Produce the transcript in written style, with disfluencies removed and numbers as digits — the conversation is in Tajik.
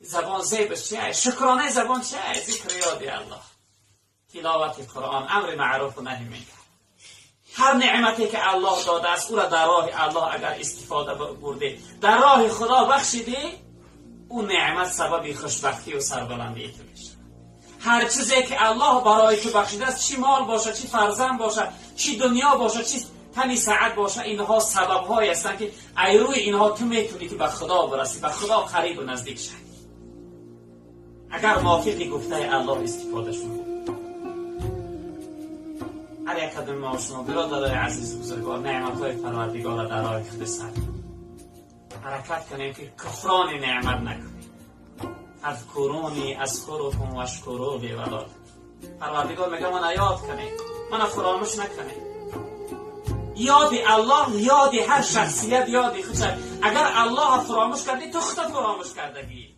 Забон зебаш чия? Шукронаи забон чия? Зикри ёди Аллоҳ, тиловати Қуръон, амри маъруфу наҳи мункар. Ҳар неъмате ки Аллоҳ додааст, ӯра дар роҳи Аллоҳ агар истифода бурдӣ, дар роҳи Худо бахшидӣ, ӯ неъмат сабаби хушбахтию сарбаландии ту мешавад. Ҳар чизе ки Аллоҳ барои ту бахшидааст, чӣ мол бошад, чӣ фарзанд бошад, чӣ дунё бошад, чӣ тани саат бошад, инҳо сабабҳое ҳастанд, ки ай рӯи инҳо ту метавонӣ ки ба Худо бирасӣ, ба Худо қарибу наздик шавӣ, агар мувофиқи гуфтаи Аллоҳ истифода шуд. Ҳар як қадами мо шумо, биродарои азизу бузургвор, неъматҳои Парвардигорро дар роҳи худ сарф ҳаракат кунем, ки куфрони неъмат накунем. فاذكروني أذكركم واشكروا لي ولا. Парвардигор мега: мана ёд кунед, мана фуромӯш накунед. Ёди Аллоҳ, ёди ҳар шахсият, ёди худ. Агар Аллоҳро фуромӯш кардӣ, ту худат фуромӯш кардагӣ.